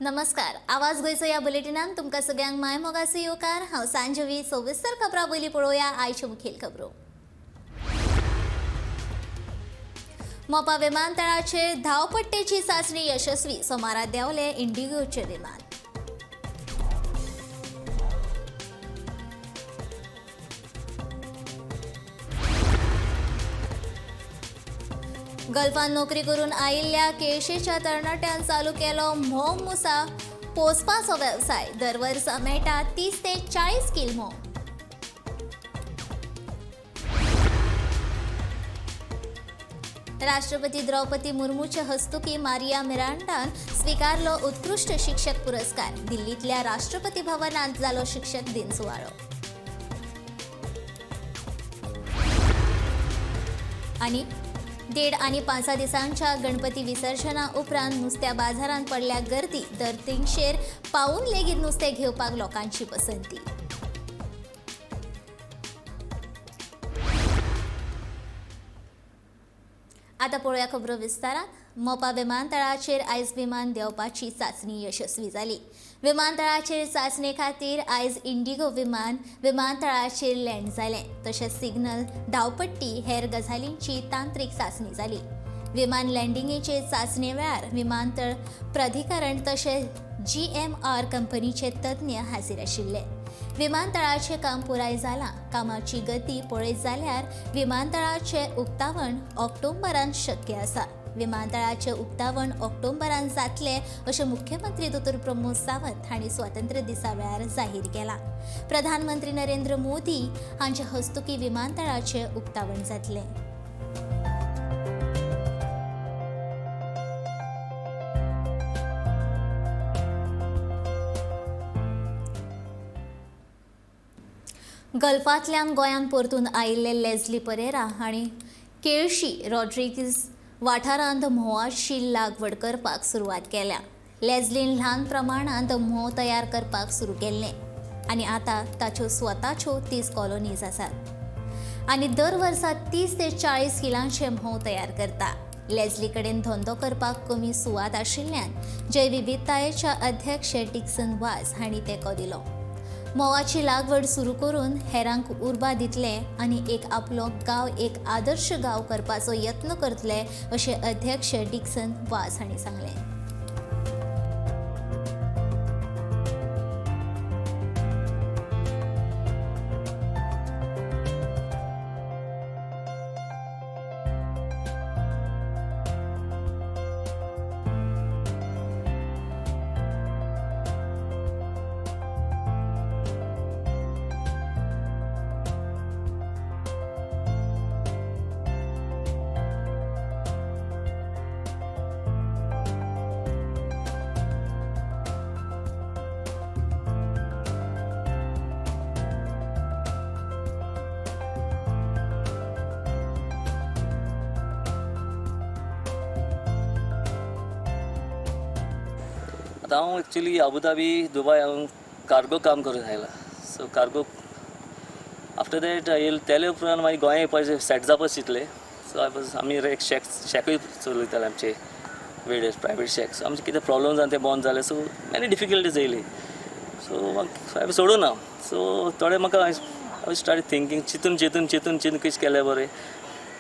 नमस्कार, आवाज गोंयचो ह्या बुलेटिनान तुमकां सगळ्यांक माय मोगाचो येवकार. हांव सांजवी. सविस्तर खबरां पयलीं पळोवया आयच्यो मुखेल खबरो. मोपा विमानतळाचेर धांवपट्टेची चांचणी यशस्वी. सोमारा देंवले इंडिगोचे विमान. गल्फान नोकरी करून आयिल्ल्या केळशेच्या तरणाट्यान चालू केलो म्होंव मुसा पोसपाचो वेवसाय. दर वर्सा मेळटा 30 ते 40 कील म्होंव. राष्ट्रपती द्रौपदी मुर्मूचे हस्तुकी मारिया मिरांडान स्वीकारलो उत्कृश्ट शिक्षक पुरस्कार. दिल्लींतल्या राष्ट्रपती भवनांत जालो शिक्षक दिन सुवाळो. आनी 1.5 आणि 5 दिसांच्या गणपती विसर्जना उपरांत नुस्त्या बाजारांत पडल्या गर्दी. दर 300 पावून लेगीत नुस्तें घेवपाक लोकांची पसंती. आतां पळोवया खबरो विस्तारान. मोपा विमानतळाचेर आयज विमान देंवपाची चांचणी यशस्वी जाली. विमानतळाचेर चांचणे खातीर आयज इंडिगो विमान विमानतळाचेर लँड जालें. तशेंच सिग्नल, धांवपट्टी हेर गजालींची तांत्रीक चांचणी जाली. विमान लँडिंगेचे चांचणे वेळार विमानतळ प्राधिकरण तशेंच GMR कंपनीचे तज्ञ हाजीर आशिल्ले. विमानतळाचें काम पुराय जालां. कामाची गती पळयत जाल्यार विमानतळाचें उक्तावण ऑक्टोबरांत शक्य आसा. विमानतळाचें उक्तावण ऑक्टोबरांत जातलें अशें मुख्यमंत्री दोतोर प्रमोद सावंत हांणी स्वातंत्र्य दिसा वेळार जाहीर केलां. प्रधानमंत्री नरेंद्र मोदी हांचे हस्तुकी विमानतळाचें उक्तावण जातलें. गल्फांतल्यान गोंयांत परतून आयिल्ले लेझली परेरा हांणी केळशी रॉड्रिगीज वाठारांत म्होंवाची लागवड करपाक सुरवात केल्या. लेझलीन ल्हान प्रमाणांत म्होंव तयार करपाक सुरू केल्लें आनी आतां ताच्यो स्वताच्यो 30 कॉलनीज आसात आनी दर वर्सा 30 ते 40 किलांचें म्होंव तयार करता. लेझली कडेन धंदो करपाक कमी सुवात आशिल्ल्यान जैविविधतायेच्या अध्यक्ष डिक्सन वाज हांणी तेंको दिलो. म्होंवाची लागवड सुरू करून हेरांक उर्बा दितले आनी एक आपलो गांव एक आदर्श गांव करपाचो यत्न करतले अशें अध्यक्ष डिक्सन वाज हांणी सांगलें. आतां हांव एक्चुली अबुधाबी दुबाय हांव कार्गो काम करून आयला. सो कार्गो आफ्टर that येयले तेले उपरांत मागीर गोंया येवपाचें सेट जावपाक चिंतलें. सो I was आमी एक शॅकूय चलयताले आमचे वेडे प्रायवेट शॅक. सो आमचें कितें प्रॉब्लम जावन तें बंद जालें. सो मॅनी डिफिकल्टीज येयली. सो हांवें सोडूं ना. सो थोडें म्हाका I start thinking चिंतून चिंतून चिंतून चिंतून कितें केलें बरें.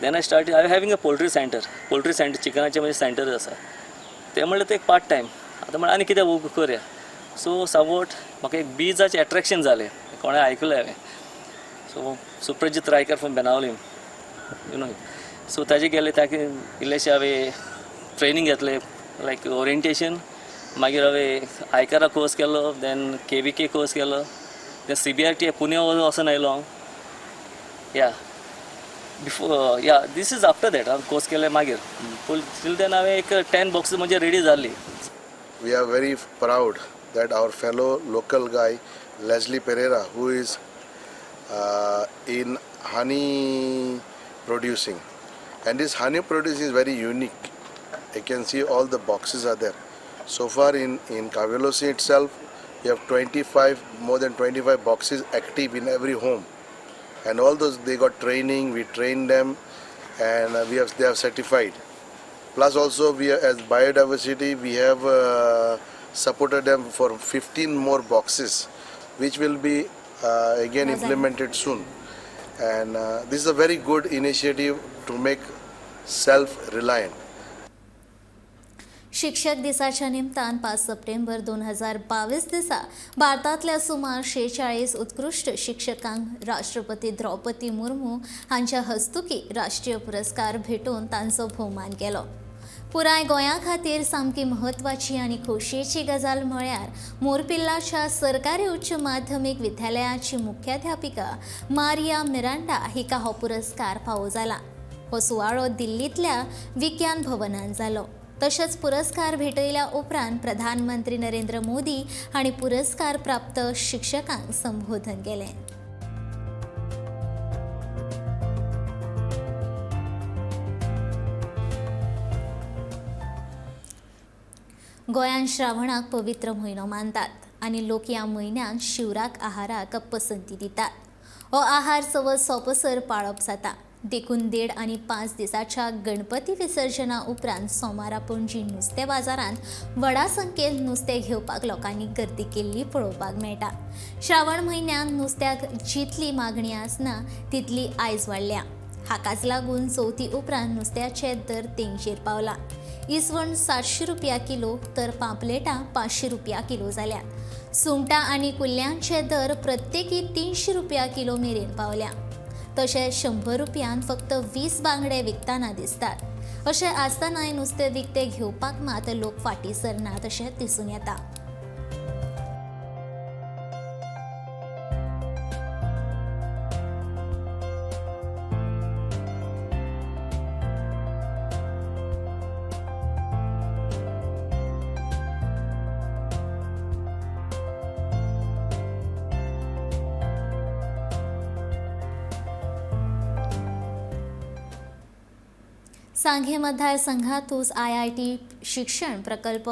Then I start I having a poultry centre. Poultry centre चिकनाचें म्हजें सेंटर आसा. तें म्हणल्यार तें एक पार्ट टायम. आतां म्हणल्यार आनी कितें करया. सो समवॉट म्हाका एक बीजाचें एट्रेक्शन जालें. कोणें आयकलें हांवें. So Suprajit Raikar from Benaulim you know. So ताजे गेले ताका इल्लेशें हांवें ट्रेनींग घेतलें लायक ओरिएंटेशन. मागीर हांवें आयकारा कोर्स केलो, then KVK course केलो, then CBRT Pune वचून आयलो हांव. Yeah before yeah this is after that हांवें कोर्स केले मागीर. पूण टील देन हांवें एक 10 बॉक्सीस म्हजे रेडी जाल्ली. We are very proud that our fellow local guy Leslie Pereira, who is in honey producing, and this honey producing is very unique. You can see all the boxes are there. So far in Cavelossim itself, we have more than 25 boxes active in every home, and all those they got training. We train them, and they are certified. Plus also we are, as biodiversity, we have supported them for 15 more boxes, which will be again implemented soon. And this is a very good initiative to make self-reliant. शिक्षक दिसाच्या निमतान 5 सप्टेंबर 2022 दिसा भारतांतल्या सुमार 46 उत्कृश्ट शिक्षकांक राष्ट्रपती द्रौपदी मुर्मू हांच्या हस्तुकीं राष्ट्रीय पुरस्कार भेटोवन तांचो भोवमान केलो. पुराय गोंया खातीर सामकी म्हत्वाची आनी खोशयेची गजाल म्हळ्यार मोरपिल्लाच्या सरकारी उच्च माध्यमीक विद्यालयाची मुख्याध्यापिका मारिया मिरांडा हिका हो पुरस्कार फावो जाला. हो सुवाळो दिल्लींतल्या विज्ञान भवनान जालो. तशेंच पुरस्कार भेटयल्या उपरांत प्रधानमंत्री नरेंद्र मोदी हांणी पुरस्कार प्राप्त शिक्षकांक संबोधन केलें. गोंयांत श्रावणाक पवित्र म्हयनो मानतात आनी लोक ह्या म्हयन्यांत शिवराक आहाराक पसंती दितात. हो आहार चवथ सोंपसर पाळप जाता. देखून 1.5 आनी 5 दिसाच्या गणपती विसर्जना उपरांत सोमारा पणजी नुस्तें बाजारांत व्हडा संख्येन नुस्तें घेवपाक लोकांनी गर्दी केल्ली पळोवपाक मेळटा. श्रावण म्हयन्यांत नुस्त्याक जितली मागणी आसना तितली आयज वाडल्या. हाकाच लागून चवथी उपरांत नुस्त्याचे दर तेंगशेर पावला. इसवण 700 रुपया किलो तर पापलेटां 500 रुपया किलो जाल्यात. सुंगटां आनी कुल्ल्यांचे दर प्रत्येकी 300 रुपया किलो मेरेन पावल्या. तशेंच 100 रुपयान फक्त 20 बांगडे विकतना दिसतात. अशें आसतनाय नुस्तें विकतें घेवपाक मात लोक फाटीं सरनात अशें दिसून येता. सांगे मतदारसंघातूच IIT शिक्षण प्रकल्प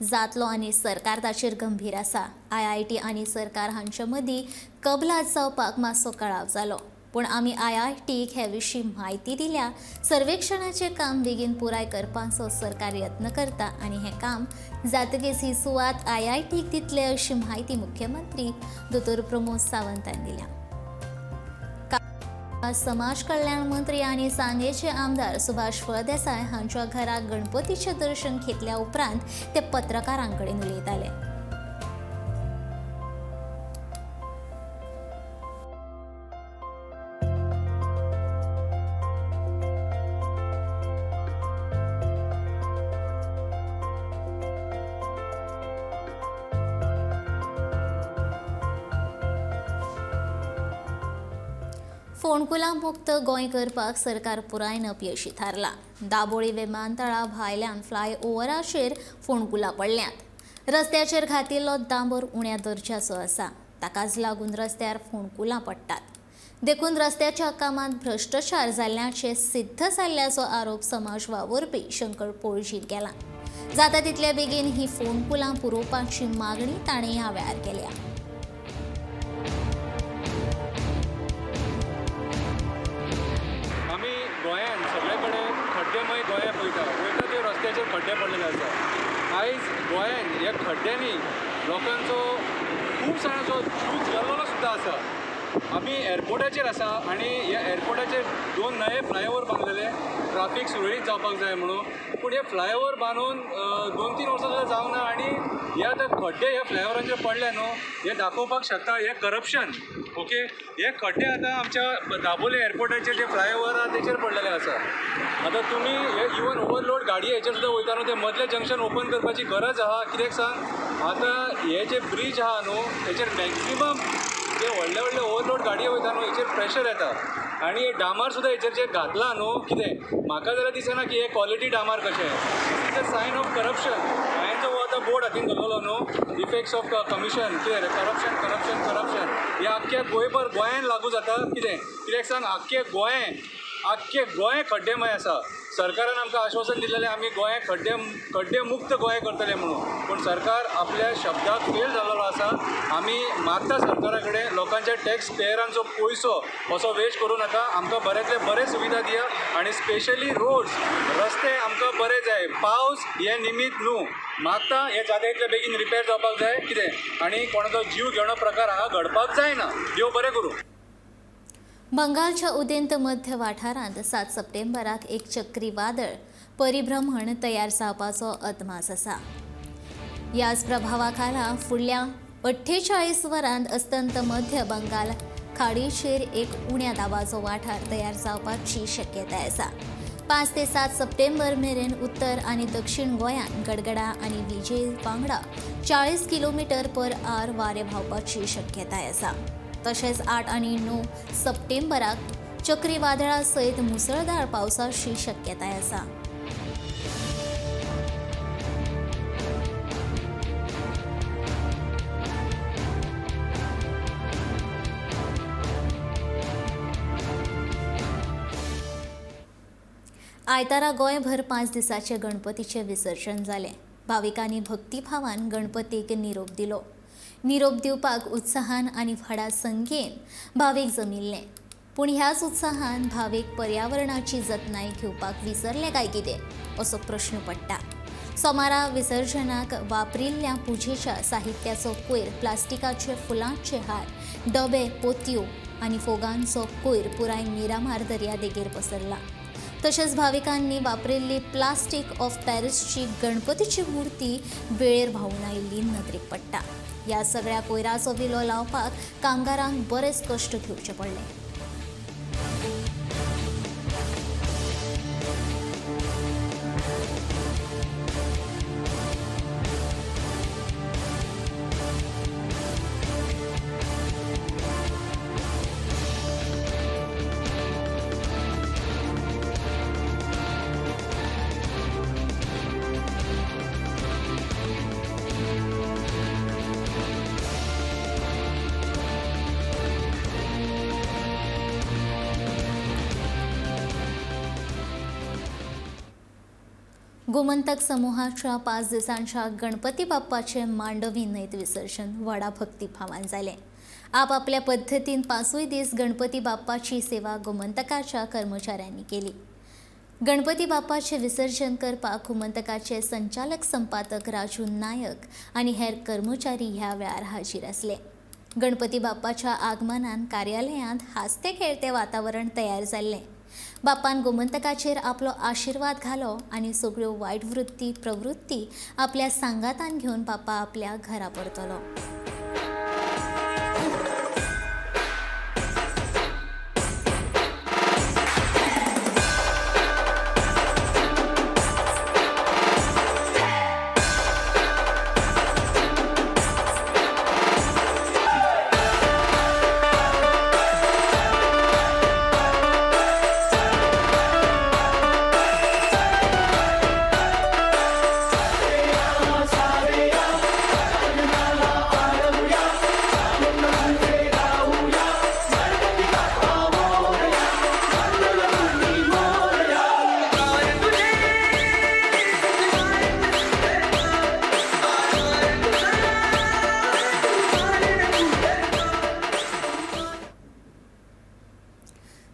जातलो आनी सरकार ताचेर गंभीर आसा. IIT आनी सरकार हांचे मदीं कबलात जावपाक मातसो कळाव जालो, पूण आमी IITक हे विशीं म्हायती दिल्या. सर्वेक्षणाचें काम बेगीन पुराय करपाचो सरकार यत्न करता आनी हें काम जातकीच ही सुवात IITक दितले अशी म्हायती मुख्यमंत्री दोतोर प्रमोद सावंतान दिल्या. समाज कल्याण मंत्री आनी सांगेचे आमदार सुभाष फळदेसाय हांच्या घरा गणपतीचें दर्शन घेतल्या उपरांत ते पत्रकारां कडेन उलयताले. फोंडकुलां मुक्त गोंय करपाक सरकार पुरायन अपयशी थारला. दाबोळी विमानतळा भायल्यान फ्लायओव्हराचेर फोंडकुलां पडल्यांत. रस्त्याचेर घातिल्लो डांबर उण्या दर्जाचो आसा, ताकाच लागून रस्त्यार फोंडकुलां पडटात. देखून रस्त्याच्या कामांत भ्रश्टाचार जाल्ल्याचें सिद्ध जाल्ल्याचो आरोप समाज वावुरपी शंकर पोळजीन केला. जाता तितल्या बेगीन ही फोंडकुलां पुरोवपाची मागणी ताणें ह्या वेळार केल्या. गोंयांत सगळे कडेन खड्डेमय गोंया पळयता, वयता ते रस्त्याचेर खड्डे पडलेले आसा. आयज गोंयांत ह्या खड्ड्यांनी लोकांचो खूब जाणांचो जीव गेल्लो सुद्दां आसा. आमी एअरपोर्टाचेर आसा आनी ह्या एअरपोर्टाचेर 2 नवे फ्लायओवर बांदलेले, ट्राफीक सुरळीत जावपाक जाय म्हणून. पूण हे फ्लायओवर बांदून 2-3 वर्सां सुद्दां जावंक ना आनी हे आतां खड्डे ह्या फ्लायओवरांचेर पडले न्हू, हे दाखोवपाक शकता हे करप्शन. ओके, हे खड्डे आतां आमच्या दाबोली एअरपोर्टाचेर जे फ्लायओवर आहा तेचेर पडलेले आसा. आतां तुमी हे इवन ओवरलोड गाडी हेचेर सुद्दां वयता न्हू, ते मदलें जंक्शन ओपन करपाची गरज आहा. कित्याक सांग, आतां हे जे ब्रीज आहा न्हू तेचेर मॅक्सिमम जे व्हडले व्हडले ओवरलोड गाडयो वयता न्हू हेचेर प्रेशर येता आनी डामार सुद्दां हेचेर जे घातला न्हू, कितें म्हाका जाल्यार दिसना की हे क्वॉलिटी डामार कशें. Is a sign of corruption. हांवें जो आतां बोर्ड हातीन धरलेलो न्हू, इफेक्ट्स ऑफ कमिशन, कितें करप्शन करप्शन करप्शन, हे आख्ख्या गोंयभर गोंयान लागू जाता. कितें कित्याक सांग, आख्खे गोंय खड्डेमय आसा. सरकारान आमकां आश्वासन दिलेलें आमी गोंय खड्डे खड्डे मुक्त गोंय करतले म्हणून, पूण सरकार आपल्या शब्दाक फेल जाल्लो आसा. आमी मागता सरकारा कडेन लोकांच्या टॅक्स पेयरांचो पयसो असो वेस्ट करूं नाका, आमकां बऱ्यांतले बरे सुविधा दिया आनी स्पेशली रोड्स रस्ते आमकां बरे जाय. पावस हें निमीत न्हू, मागता हें जाता इतले बेगीन रिपेर जावपाक जाय कितें आनी कोणाचो जीव घेवणो प्रकार हांगा घडपाक जायना. देव बरें करूं. बंगालच्या उदेंत मध्य वाठारांत 7 सप्टेंबराक एक चक्रीवादळ परिभ्रमण तयार जावपाचो अदमास आसा. ह्याच प्रभावाखाला फुडल्या 48 वरांत अस्तंत मध्य बंगाल खाडीचेर एक उण्या दाबाचो वाठार तयार जावपाची शक्यताय आसा. 5 ते 7 सप्टेंबर मेरेन उत्तर आनी दक्षिण गोंयांत गडगडा आनी विजे वांगडा 40 किलोमिटर पर आवर वारें व्हांवपाची शक्यताय आसा. तशेंच 8 आनी 9 सप्टेंबराक चक्रीवादळा सयत मुसळधार पावसाची शक्यताय आसा. आयतारा गोंयभर 5 दिसाचे गणपतीचें विसर्जन जालें. भाविकांनी भक्तिभावान गणपतीक निरोप दिलो. निरोप दिवपाक उत्साहान आनी व्हडा संख्येन भावीक जमिल्ले, पूण ह्याच उत्साहान भावीक पर्यावरणाची जतनाय घेवपाक विसरले काय कितें असो प्रश्न पडटा. सोमारा विसर्जनाक वापरिल्ल्या पुजेच्या साहित्याचो कोयर, प्लास्टिकाचे फुलांचे हार, डबे, पोतयो आनी फोगांचो कोयर पुराय मिरामार दर्यादेगेर पसरला. तशेंच भाविकांनी वापरिल्ली प्लास्टीक ऑफ पॅरिसची गणपतीची मूर्ती वेळेर व्हांवून आयिल्ली नदरेक पडटा. ह्या सगळ्या कोयराचो विलो लावपाक कामगारांक बरेच कश्ट घेवचे पडले. गोमंतक समूहाच्या 5 दिसांच्या गणपती बाप्पाचे मांडवी न्हंयत विसर्जन व्हडा भक्तिभावान जालें. आपापल्या पद्दतीन 5 दीस गणपती बाप्पाची सेवा गोमंतकाच्या कर्मचाऱ्यांनी केली. गणपती बाप्पाचे विसर्जन करपाक गोमंतकाचे संचालक संपादक राजू नायक आनी हेर कर्मचारी ह्या वेळार हाजीर आसले. गणपती बाप्पाच्या आगमनान कार्यालयांत हांसते खेळते वातावरण तयार जाल्लें. बाप्पान गोमंतकाचेर आपलो आशिर्वाद घालो आनी सगळ्यो वायट वृत्ती प्रवृत्ती आपल्या सांगातान घेवन बाप्पा आपल्या घरा परतलो.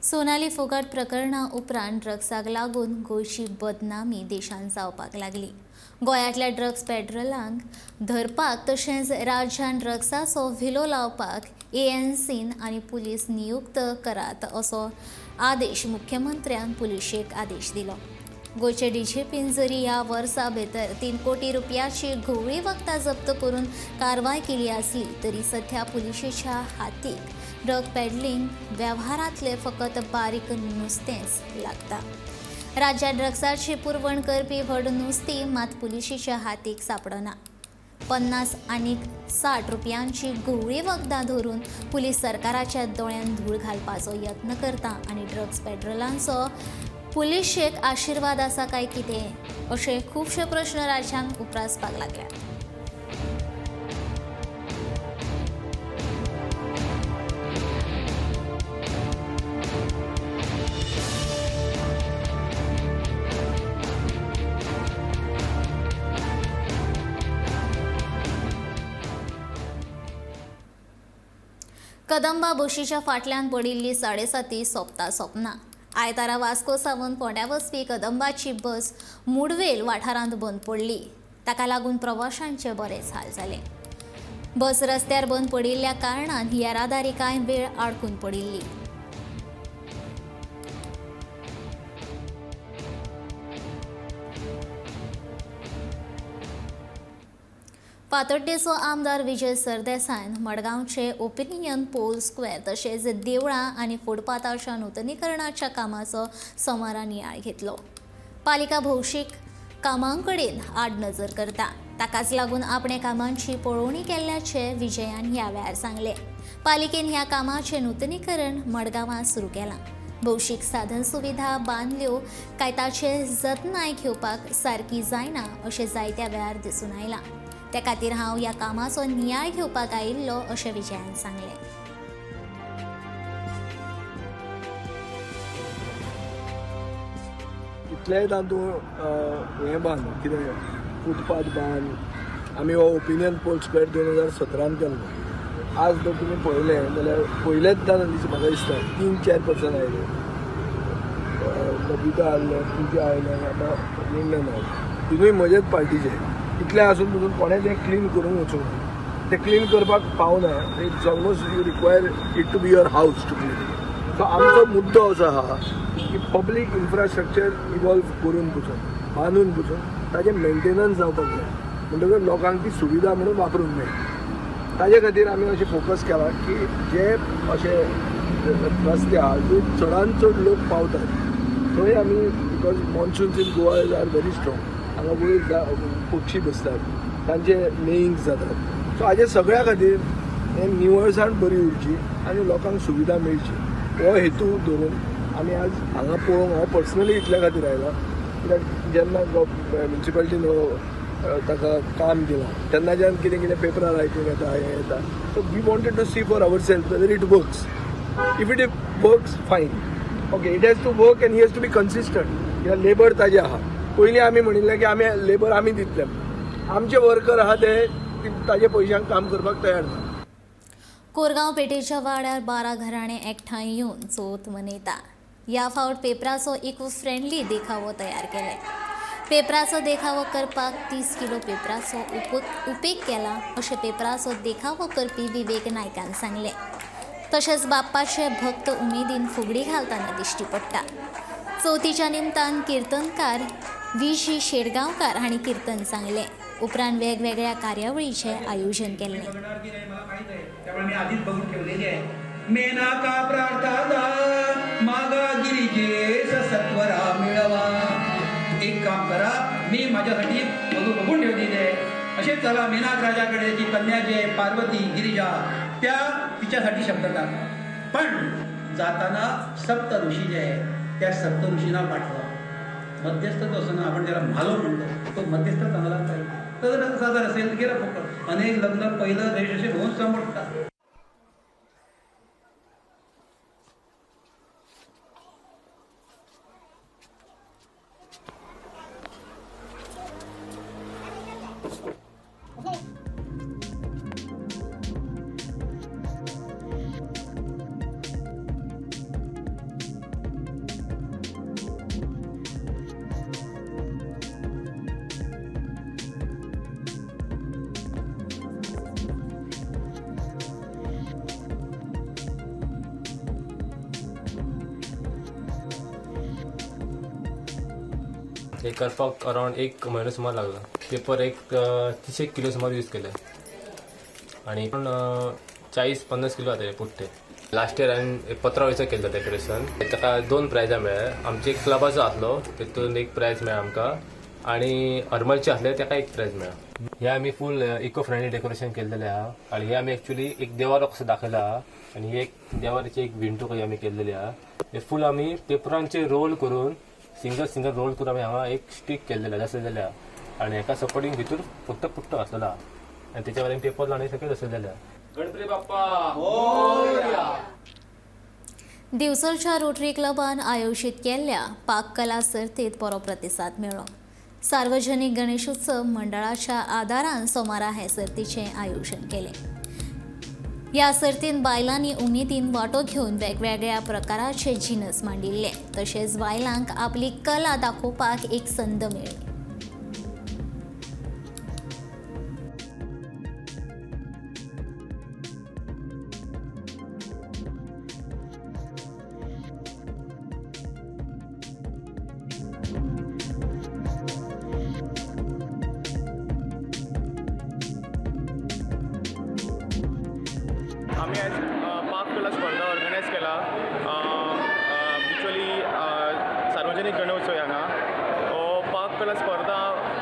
सोनाली फोगाट प्रकरणा उपरांत ड्रग्साक लागून गोंयची बदनामी देशांत जावपाक लागली. गोंयांतल्या ड्रग्स पेड्रलांक धरपाक तशेंच राज्यान ड्रग्साचो विलो लावपाक एएनसीन आनी पुलीस नियुक्त करात असो आदेश मुख्यमंत्र्यान पुलिशेक आदेश दिलो. गोंयचे डीजीपीन जरी ह्या वर्सा भितर 3 कोटी रुपयाची घुंवळी वखदां जप्त करून कारवाय केली आसली तरी सध्या पुलिशेच्या हातीक ड्रग पेडलिंग वेव्हारांतले फकत बारीक नुस्तेंच लागता. राज्यात ड्रग्साची पुरवण करपी व्हड नुस्तीं मात पुलिशेच्या हातीक सांपडना. 50 आनी 60 रुपयांची घुंवळी वखदां धरून पुलीस सरकाराच्या दोळ्यांत धूळ घालपाचो यत्न करता आनी ड्रग्स पेड्रलांचो पुलिशेक आशिर्वाद आसा काय कितें अशे खुबशे प्रश्न राज्यांत उप्रासपाक लागल्यात. कदंबा बशीच्या फाटल्यान पडिल्ली साडेसाती सोंपता सोंपना. आयतारा वास्को सावन फोंड्या वचपी कदंबाची बस मुडवेल वाठारांत बंद पडली. ताका लागून प्रवाशांचे बरेच हाल जाले. बस रस्त्यार बंद पडिल्ल्या कारणान येरादारी कांय वेळ आडकून पडिल्ली. फातोड्डेचो आमदार विजय सरदेसायन मडगांवचे ओपिनियन पोल स्क्वेअर तशेंच देवळां आनी फुटपाथाच्या नुतनीकरणाच्या कामाचो सोमारा नियाळ घेतलो. पालिका भौशीक कामांकडेन आडनजर करता, ताकाच लागून आपणे कामांची पळोवणी केल्ल्याचें विजयान ह्या वेळार सांगलें. पालिकेन ह्या कामाचें नुतनीकरण मडगांवां सुरू केलां. भौशीक साधन सुविधा बांदल्यो काय ताचे जतनाय घेवपाक सारकी जायना अशें जायत्या वेळार दिसून आयलां. त्या खातीर हांव ह्या कामाचो नियाळ घेवपाक आयिल्लो अशें विजयान सांगलें. इतलेंय तातूंत हें बांद कितें फुटपाथ बांद. आमी हो ओपिनियन पोल स्क्वेअर 2017 केल्लो. आज जर तुमी पळयलें जाल्यार पयलेच म्हाका दिसता 3-4% आयले. बबिता आसलें, तुजें आयलें, आतां निर्णय आयले, तिनूय म्हजेच पार्टीचे. इतलें आसून पसून कोणें तें क्लीन करूंक वचूंक ना, तें क्लीन करपाक पावना. It's almost you require it to be your house to clean. So आमचो मुद्दो असो आहा की पब्लीक इन्फ्रास्ट्रक्चर इवॉल्व करून पसून, बांदून पसून ताजें मेंटेनन्स जावपाक जाय, म्हणटकच लोकांक ती सुविधा म्हणून वापरूंक मेळटा. ताजे खातीर आमी अशें फोकस केला की जे अशे रस्ते आहा जे चडान चड लोक पावतात थंय आमी, because monsoons in Goa is are very strong, हांगा वयर पक्षी बसतात, तांचे लेयिंग्स जातात. सो हाजे सगळ्या खातीर हें निवळसाण बरी उरची आनी लोकांक सुविधा मेळची हो हेतू धरून आमी आज हांगा पळोवंक हांव पर्सनली इतल्या खातीर आयला. कित्याक जेन्ना म्युनिसिपालिटीन हो ताका काम दिलां तेन्नाच्यान कितें कितें पेपरार आयकूंक येता, हें येता. So we wanted to see for our self whether it works. If it works fine, okay, it has to work and he has to be consistent. कित्याक लेबर ताजें आहा. पयलीं आमी म्हणिल्लें की आमी लेबर आमी दितले, आमचे वर्कर आहा ते ताजे पयशांक काम करपाक तयार ना. कोरगांव पेठेच्या वाड्यार 12 घराणे एकठांय येवन चवथ मनयता. ह्या फावट पेपराचो इको फ्रेंडली देखावो तयार केले. पेपराचो देखावो करपाक 30 किलो पेपराचो उपेग केला अशें पेपराचो देखावो करपी विवेक नायकान सांगलें. तशेंच बाप्पाचे भक्त उमेदीन फुगडी घालतना दिश्टी पडटा. चवथीच्या निमतान किर्तनकार व्ही जी शेरगांवकार हांणी किर्तन सांगलें. उपरांत वेगवेगळ्या कार्यावळीचें आयोजन केल्लें. मेनाका प्रार्थना मागा गिरिजेश सत्वरा मिळवा. एक काम करा, मी माझ्यासाठी वधू बघून ठेवलेली आहे. असे चला मेनाक राजाकडे जी कन्या जी आहे पार्वती गिरिजा, त्या तिच्यासाठी शब्द टाका. पण जाताना सप्त ऋषी जे आहे त्या सप्त ऋषींना पाठवा. मध्यस्थ जो असतो ना, आपण ज्याला म्हालो म्हणतो, तो मध्यस्थ चांगला पाहिजे. तर तसा जर असेल गेला फुकट. अनेक लग्न पहिलं रेजिस्ट्रेशन होऊन समोर. हे करपाक अरावंड 1 म्हयनो सुमार लागला. पेपर एक 30 किलो सुमार यूज केले आनी पूण 40-50 किलो जातले पुट्टे. लास्ट इयर हांवें पत्रावळीचो केल्लो डेकोरेशन, ताका 2 प्रायजां मेळ्ळे. आमचे एक क्लबाचो आसलो तेतून एक प्रायज मेळ्ळा आमकां आनी हरमलचे आसले ताका एक प्रायज मेळ्ळा. हे आमी फूल इको फ्रेंडली डेकोरेशन केल्लेलें आहा आनी हे आमी एक्चुली एक देवारो कसो दाखयला आहा आनी एक देवाराची एक विंटो कशी आमी केल्लेली आहा. हे फूल आमी पेपरांचे रोल करून सिंगल सिंगल रोल करून आमी हांगा एक स्टीक केल्लेले दसयलेले आहा आनी हेका सपोर्टींग भितर फक्त पुट्टो घातलेलो आहा आनी तेच्या वयल्यान पेपर लावन सगळें दसयलेलें आहा. गणपती बाप्पा मोरया. दिवचलच्या रोटरी क्लबान आयोजीत केल्ल्या पाककला सर्तीत बरो प्रतिसाद मेळ्ळो. सार्वजनिक गणेशोत्सव मंडळाच्या आदारान सोमारा हे सर्तीचें आयोजन केलें. ह्या सर्तीन बायलांनी उमेदीन वांटो घेवन वेगवेगळ्या प्रकाराचे जिनस मांडिल्ले, तशेंच बायलांक आपली कला दाखोवपाक एक संद मेळ्ळी। आमी आयज पाककला स्पर्धा ऑर्गनायज केला एक्चुअली सार्वजनीक गणोत्सव हांगा हो पाककला स्पर्धा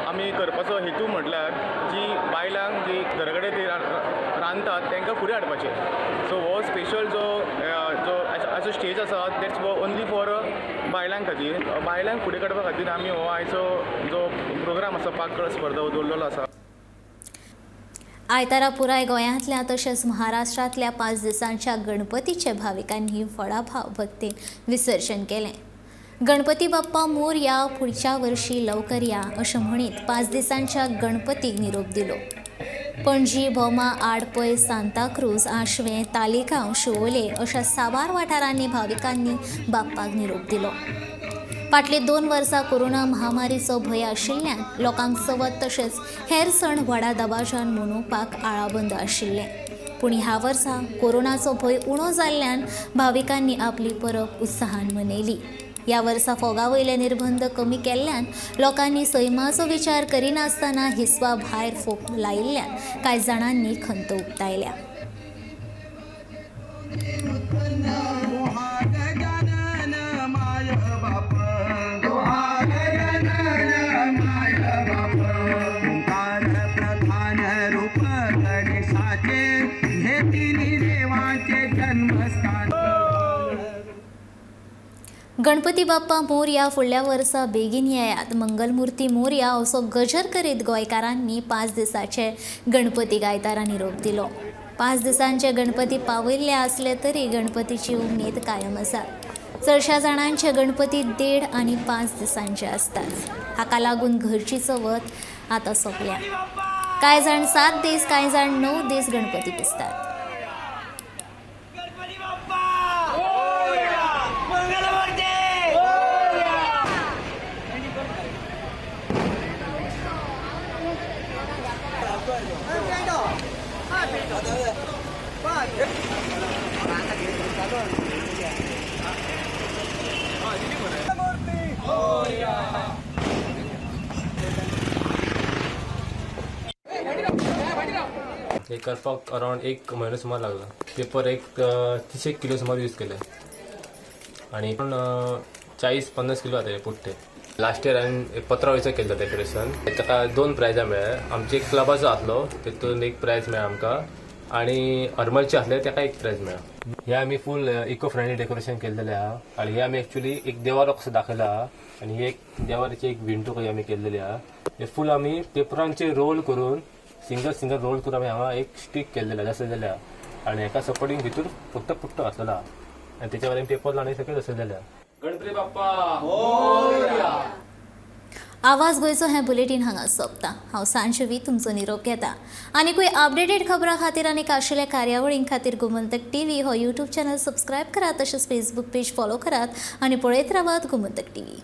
आमी करपाचो हेतू म्हटल्यार जी बायलांक जी घरा कडेन रांदतात तांकां फुडें हाडपाचें। सो हो स्पेशल जो जो आयचो स्टेज आसा that's only for बायलां खातीर, बायलांक फुडें काडपा खातीर आमी हो आयचो जो प्रोग्राम आसा पाककला स्पर्धा हो दवरलेलो आसा। आयतारा पुराय गोंयांतल्या तशेंच महाराष्ट्रांतल्या 5 दिसांच्या गणपतीचे भाविकांनी व्हडा भाव भक्तीन विसर्जन केलें। गणपती बाप्पा मोरया, पुढच्या वर्षी लवकर या अशें म्हणीत 5 दिसांच्या गणपतीक निरोप दिलो। पणजी, भोमा, आडपय, सांताक्रूज, आशवें, तालिगांव, शिवोले अशा साबार वाठारांनी भाविकांनी बाप्पाक निरोप दिलो। फाटली 2 वर्सां कोरोना महामारीचो भंय आशिल्ल्यान लोकांक चवथ तशेंच हेर सण व्हडा दबाज्यान मनोवपाक आळाबंद आशिल्लें, पूण ह्या वर्सा कोरोनाचो भंय उणो जाल्ल्यान भाविकांनी आपली परब उत्साहान मनयली। ह्या वर्सा फोगा वयले निर्बंध कमी केल्ल्यान लोकांनी सैमाचो विचार करिनासतना हिसपा भायर फोग लायिल्ल्यान कांय जाणांनी खंत उक्तायल्या। गणपती बाप्पा मोरया, फुडल्या वर्सा बेगीन येयात, मंगलमुर्ती मोरया असो गजर करीत गोंयकारांनी 5 दिसाचे गणपती आयतारा निरोप दिलो। 5 दिसांचे गणपती पावयल्ले आसले तरी गणपतीची उमेद कायम आसा। चडशा जाणांचे गणपती 1.5 आनी 5 दिसांचे आसतात। हाका लागून घरची चवथ आतां सोंपल्या। कांय जाण 7 दीस, कांय जाण 9 दीस गणपती पुजतात। हे करपाक अरावंड 1 म्हयनो सुमार लागला। पेपर एक 30 किलो सुमार यूज केले आनी 40-50 किलो जातले पुट्टे। लास्ट इयर हांवें पत्रा वयचो केल्लो डेकोरेशन, ताका 2 प्रायजां मेळ्ळे। आमचे एक क्लबाचो आसलो तेतून एक प्रायज मेळ्ळा आमकां आनी हरमलचे आसले ताका एक प्रायज मेळ्ळा। हे आमी फूल इको फ्रेंडली डेकोरेशन केल्लेलें आहा आनी हे आमी एक्चुअली एक देवारो कसो दाखयला आहा आनी हे एक देवाराची एक विंटो कशी आमी केल्लेली आहा। हे फूल आमी पेपरांचे रोल करून सिंगल सिंगल रोल करून आमी हांगा एक स्टीक केल्लेला दसयलेले आहा आनी हेका सपोर्टींग भितर फक्त पुट्टो घातलेलो आहा आनी तेच्या वयल्यान पेपर लावन सगळें दसयलेलें आहा। गणपती बाप्पा मोरया। आवाज गोंयचो हें बुलेटीन हांगा सोंपता। हांव सांजवी तुमचो निरोप घेता। आनीकूय अपडेटेड खबरां खातीर आनी आशिल्ल्या कार्यावळीं खातीर गोमंतक टीव्ही हो यूट्यूब चॅनल सबस्क्रायब करात, तशेंच फेसबूक पेज फॉलो करात आनी पळयत रावात गोमंतक टीव्ही।